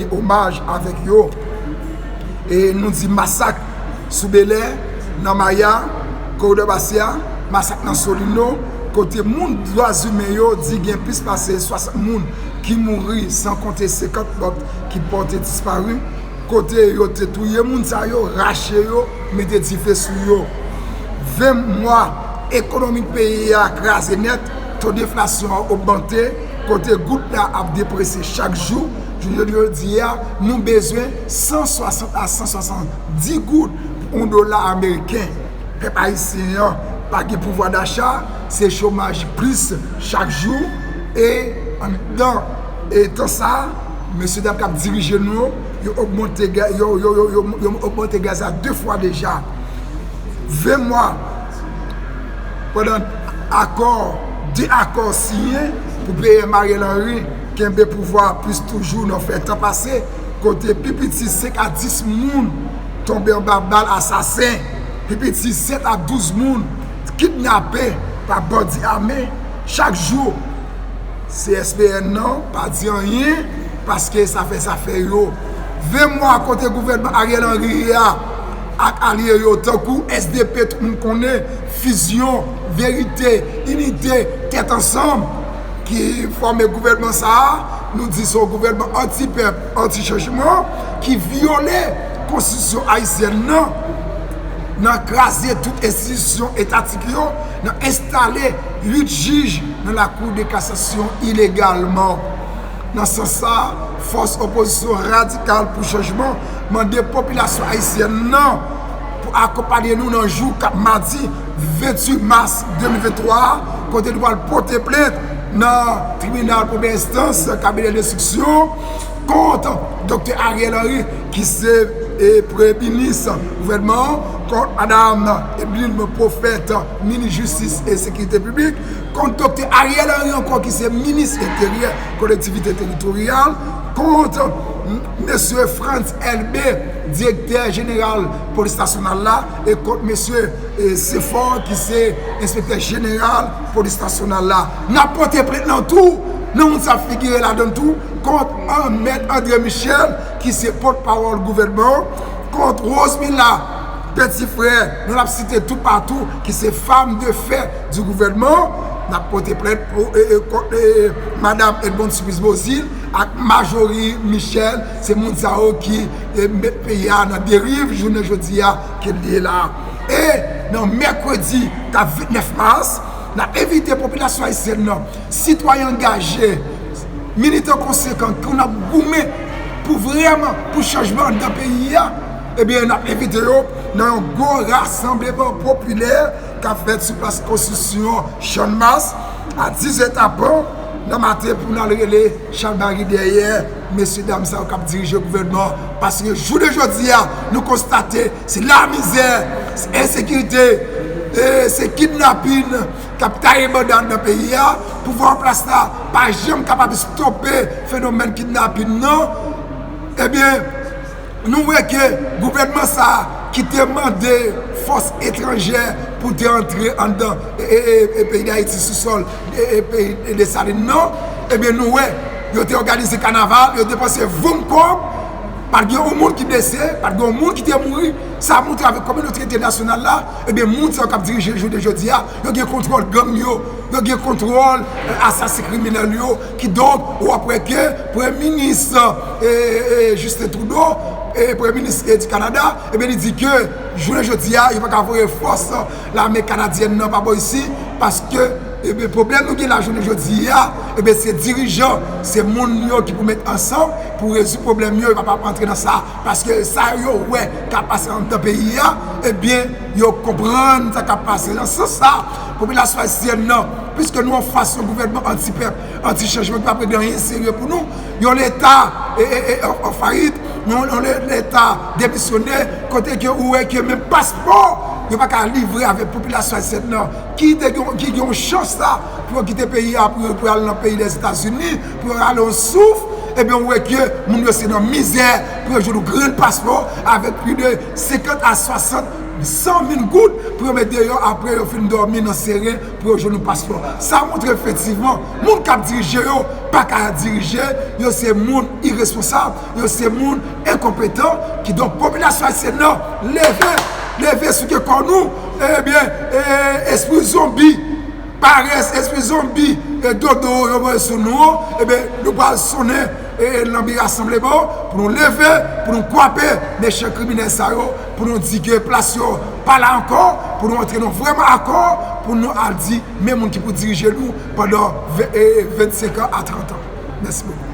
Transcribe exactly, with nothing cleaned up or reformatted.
omaj avèk yo. E nou di masak sou Bèlè, nan Maya, Koridò Basya, masak nan Solino, kote moun dwa imen yo di gen plis pase swasant moun ki mouri, san konte senkant lòt ki pòte dispari, kote yo te touye moun sa yo, rache yo, mete dife sou yo. Ven mwa, ekonomi peyi a kraze nèt, to deflasyon an ogmante, kote goud la ap depresye chak jou. Jodi jodi a, nou bezwen san swasant a san swasanndis goud pou yon dola ameriken. Pèp ayisyen an pa gen pouvwa dacha, se chomaj plis chak jou, e anndan e tan sa a, mesye dam k ap dirije nou, yo ogmante ga- yo, yo, yo, yo, yo ogmante gaz la de fwa deja. Ven mwa pandan akò, de akò siyen pou P M Ariel Henry kenbe pouvwa plis toujou nan fè tan pase, kote pi piti senk a dis moun tonbe anba bal asasen, pi piti sèt a douz moun kidnape pa bandi ame chak jou. C S P N nan pa di anyen, paske sa fè zafè yo. Ven mwa kote gouvènman Ariel Henry a ak alye yo, tankou S D P, tout moun konnen, Fizyon, Verite, Inite, Tèt Ansanm, ki fòme gouvènman sa a, nou di se yon gouvènman anti-pèp, anti-chanjman, ki vyole konstitisyon ayisyèn nan, nan kraze tout enstitisyon etatik yo, nan enstale uit jij nan Lakou de Kasasyon ilegalman. Nan sans sa, fòs opozisyon radikal pou chanjman mande popilasyon ayisyèn nan pou akonpanye nou nan jou k ap madi venntuit mas de mil venntwa a, kote nou pral pote plent nan tribinal premye enstans, kabinè denstriksyon, kont Doktè Ariel Henry, ki se, e, premye minis gouvènman an, kont madam Edeline Prophète, minis jistis e sekirite piblik, kont Doktè Ariel Henry ankò, ki se minis enteryè, kolektivite teritoryal, kont m- mesye Frantz Elbé, direktè jeneral polis nasyonal la, e kont mesye, e, Sefò, ki se enspektè jeneral polis nasyonal la. N ap pote plent nan tou, nan moun sa ap figire ladan tou, kont, a, mèt André Michel, ki se pòtpawòl gouvènman an, kont Rosemila Petit Frère, nou n ap site toupatou, ki se femme de fer du gouvernement, n ap pote plent pou, e, e, kont, e, madam Edmonde Supplice Beauzile ak Marjorie Michel, se moun sa yo ki, e, met peyi a nan deriv jounen jodi a ke l ye la. E nan mèkredi k ap vennèf mas, n ap envite popilasyon ayisyèn nan, sitwayen angaje, militan konsekan, ke n ap goumen pou vrèman, pou chanjman anndan peyi a, ebyen, n ap envite yo nan yon gwo rasanbleman popilè k ap fèt sou plas Konstitisyon, Channmas, a dizèt tapan nan maten pou n al rele chalbari dèyè mesye dam sa yo k ap dirije gouvènman an. Paske jounen jodi a, nou konstate se lamizè, se ensekirite, e se kidnapin k ap taye banda anndan peyi a. Pouvwa an plas la pa janm kapab stope fenomèn kidnapin nan. Ebyen, nou wè ke gouvènman sa a ki te mande fòs etranjè pou te antre anndan, e, e, e, e peyi Dayiti sou sòl, e, e peyi Desalin nan, ebyen, nou wè, yo te òganize kanaval, yo depanse voum kòb, pa t gen yon moun ki blese, pa t gen yon moun ki te mouri. Sa montre avèk kominote entènasyonal la, ebyen, moun sa yo k ap dirije jounen jodi a, yo gen kontwòl gang yo, yo gen kontwòl, e, asasen kriminèl yo. Kidonk, w ap wè ke premye minis, e, e, Justin Trudeau, e premye minis, e, di Kanada, ebyen, li di ke jounen jodi a, yo pa ka voye fòs lame kanadyèn nan pa bò isi, paske, ebyen, pwoblèm nou gen la jounen jodi a, ebyen, se dirijan, se moun yo ki pou met ansanm pou rezoud pwoblèm yo, yo pa, pa antre nan sa. Paske sa yo wè k ap pase anndan peyi a, ebyen, yo konprann sa k ap pase. Nan sans sa, popilasyon ayisyèn nan, piske nou anfas yon gouvènman anti-pèp, anti-chanjman ki p ap regle anyen serye pou nou, yon leta, e, e, e, an, an fayit, yon, yon le- leta demisyonè, kote ke ou wè ke menm paspò, yo pa ka livre avèk popilasyon ayisyèn nan, ki te gen, ki gen yon chans la, pou yo kite peyi a, pou yo, pou yo al nan peyi Lèzetazini, pou yo rale yon souf, ebyen, ou wè ke moun yo se nan mizè, pou yo jwenn yon grenn paspò, avèk plis de senkant a swasant san mil goud pou yo met deyò, apre yo fin dòmi nan seren pou yo jwenn yon paspò. Sa montre efektivman, moun k ap dirije yo pa ka dirije, yo se moun iresponsab, yo se moun enkonpetan. Kidonk, popilasyon ayisyèn nan, leve, leve, souke kò nou, ebyen, e, espri zonbi, parès, espri zonbi, e dodo yo voye sou nou, ebyen, nou pral sonnen e lanbi rasanbleman pou nou leve, pou nou kwape mechan kriminèl sa yo, pou nou di ke plas yo pa la ankò, pou nou antre nan vrèman akò, pou nou al di men moun ki pou dirije nou pandan vennsenk an a trant an. Mèsi bokou.